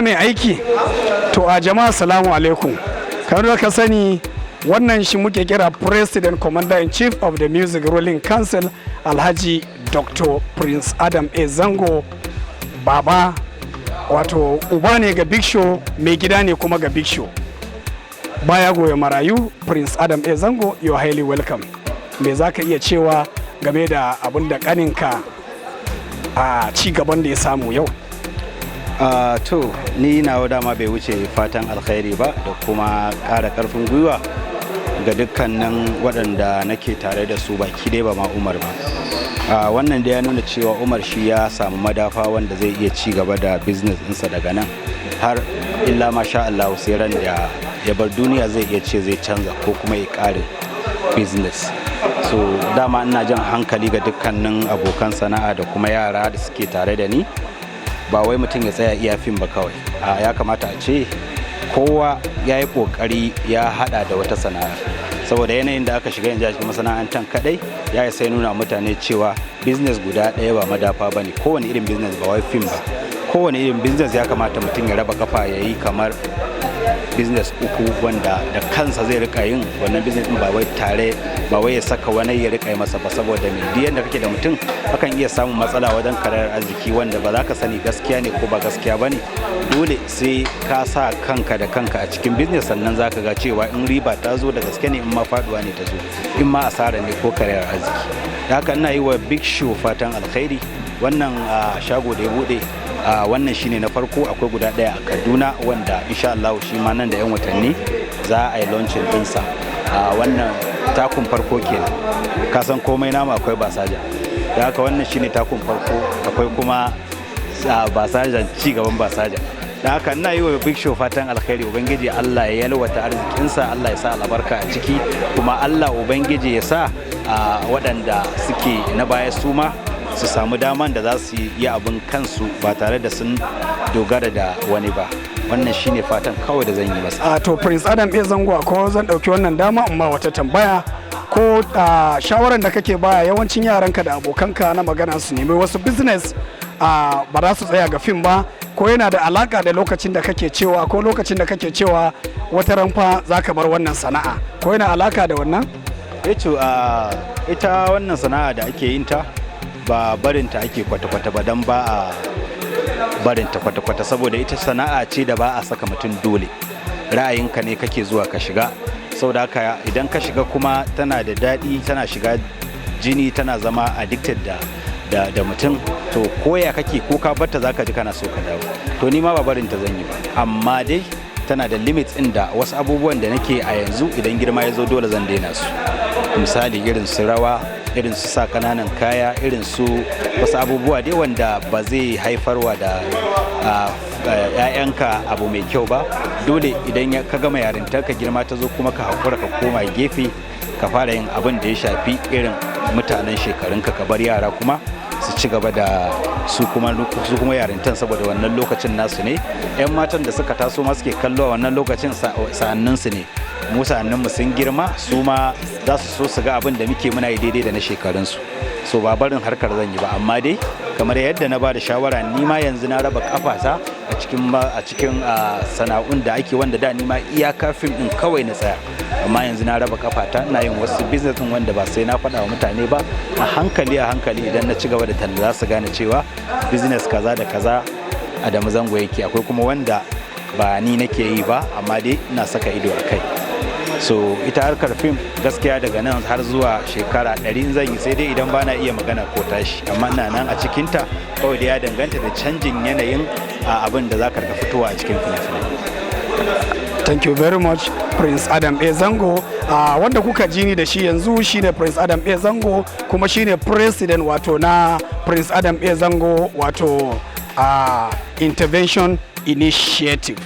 Mai aiki. To a jama'a, salamu alaikum. Kamar da ka sani, wannan shi muke kira President, Commander in Chief of the Music Ruling Council, Alhaji Dr. Prince Adam A Zango Baba, wato uba ne ga Big Show, mai gida ne kuma ga Big Show, baya goya marayu. Prince Adam A Zango, you are highly welcome. Me za ka iya cewa game da abin da kaninka a ci gaban da ya samu yau? To, ni nawa dama bai wuce fatan alkhairi ba da kuma ƙara ƙarfin gwiwa ga dukkanin waɗanda nake tare da su baki dai, ba ma Umar ba. Wannan da ya nuna cewa Umar shi ya samu madafa wanda zai iya ci gaba da business ɗinsa daga nan har illa masha Allah, sai ran da ya bar duniya zai iya ce zai canza ko kuma ya ƙare business. So dama ina jan hankali ga dukkanin abokan sana'a da kuma yara da suke tare da ni, ba wai mutum ya tsaya iya fim ba kawai. A ya kamata a ce kowa ya yi kokari ya hada da wata sana'a, saboda yanayin da aka shiga yanzu a cikin masana'antar kadai ya sai nuna mutane cewa business guda ɗaya ba madafa ba ne. Kowane irin business, ba wai fim ba, kowane irin business ya kamata mutum ya raba kafa ya yi kamar business uku wanda da kansa zai rika yin wannan business din, ba wai tare ba wai ya saka wani ya rika yi masa ba. Saboda me? Duk yanda kake da mutum, akan iya samun matsala wajen karayar arziki wanda ba za ka sani gaskiya ne ko ba gaskiya ba ne. Dole sai ka sa kanka da kanka a cikin business, sannan za ka ga cewa in riba ta zo da gaske ne, in ma faduwa ne ta zo, in ma asara ne ko karayar arziki. Da haka ina yi wa Big Show fatan alkhairi. Wannan shago da ya bude, wannan shine na farko. Akwai guda ɗaya a Kaduna wanda insha Allah shi ma nan da 'yan watanni za a yi launching ɗinsa. Wannan takun farko kenan. Ka san komai nama akwai basaja. Da haka wannan shine takun farko, akwai kuma basaja, ci gaban basaja. Da haka ina yi wa Big Show fatan alkhairi. Ubangiji Allah ya yalwata arzikinsa, Allah ya sa albarka a ciki, kuma Allah Ubangiji ya sa waɗanda suke na baya su ma su samu daman da za su yi abin kansu ba tare da sun dogara da wani ba. Wannan shine fatan kawai da zan yi masa. A to, Prince Adam A Zango, ko zan ɗauki wannan dama in ma wata tambaya ko shawaran da kake baya yawancin yaranka da abokanka na magana su nemi wasu business, ba za su tsaya ga fim ba, ko yana da alaka da lokacin da kake cewa ko lokacin da kake cewa wata ranfa za ka bar wannan sana'a, ko yana alaka da wannan? To, ita wannan sana'a da ake yin ta, ba barinta ake kwata-kwata ba, don ba a barinta kwata-kwata, saboda ita sana'a ce da ba a saka mutum dole. Ra'ayinka ne kake zuwa ka shiga. Saboda haka idan ka shiga kuma tana da daɗi, tana shiga jini, tana zama addicted da mutum. To koya kake ko ka barta, zaka ji kana so ka dawo. To ni ma ba barinta zan yi ba, amma dai tana da limit ɗin da wasu abubuwan da nake a yanzu, idan girma ya zo dole zan daina su. Misali irin su rawa, irin su sa kananan kaya, irin su wasu abubuwa dai wanda ba zai haifarwa da 'ya'yanka abu mai kyau ba. Dole idan ka gama yarintar ka, girma ta zo kuma, ka haƙura ka koma gefe, ka fara yin abin da ya shafi irin mutanen shekarunka, ka bar yara kuma su ci gaba da su kuma yarintan, saboda wannan lokacin nasu ne. 'Yan matan da suka taso ma suke kallo a wannan lokacin sa'annin su ne. Mu sa'annin mu sun girma, su ma za su so su ga abin da muke muna yi daidai da na shekarun su. So ba barin harkar zan yi ba, amma dai kamar yadda na ba da shawara, ni ma yanzu na raba kafata a cikin sana'un da ake, wanda da ni ma iyaka fim din kawai na tsaya, amma yanzu na raba kafata, ina yin wasu business din wanda ba sai na faɗa wa mutane ba. A hankali a hankali, idan na ci gaba da talla, za su gane cewa business kaza da kaza Adamu Zango yake. Akwai kuma wanda ba ni nake yi ba, amma dai ina saka ido a kai. So ita harkar fim gaskiya daga nan har zuwa shekara 100 zan yi, sai dai idan bana iya magana ko tashi, amma ina nan a cikinta. Kawai da ya danganta da canjin yanayin abin da za ka rika fitowa a cikin fina-finai. Thank you very much, Prince Adam A Zango. Wanda kuka ji ni da shi yanzu shine Prince Adam A Zango, kuma shine president wato na Prince Adam A Zango wato Intervention Initiative.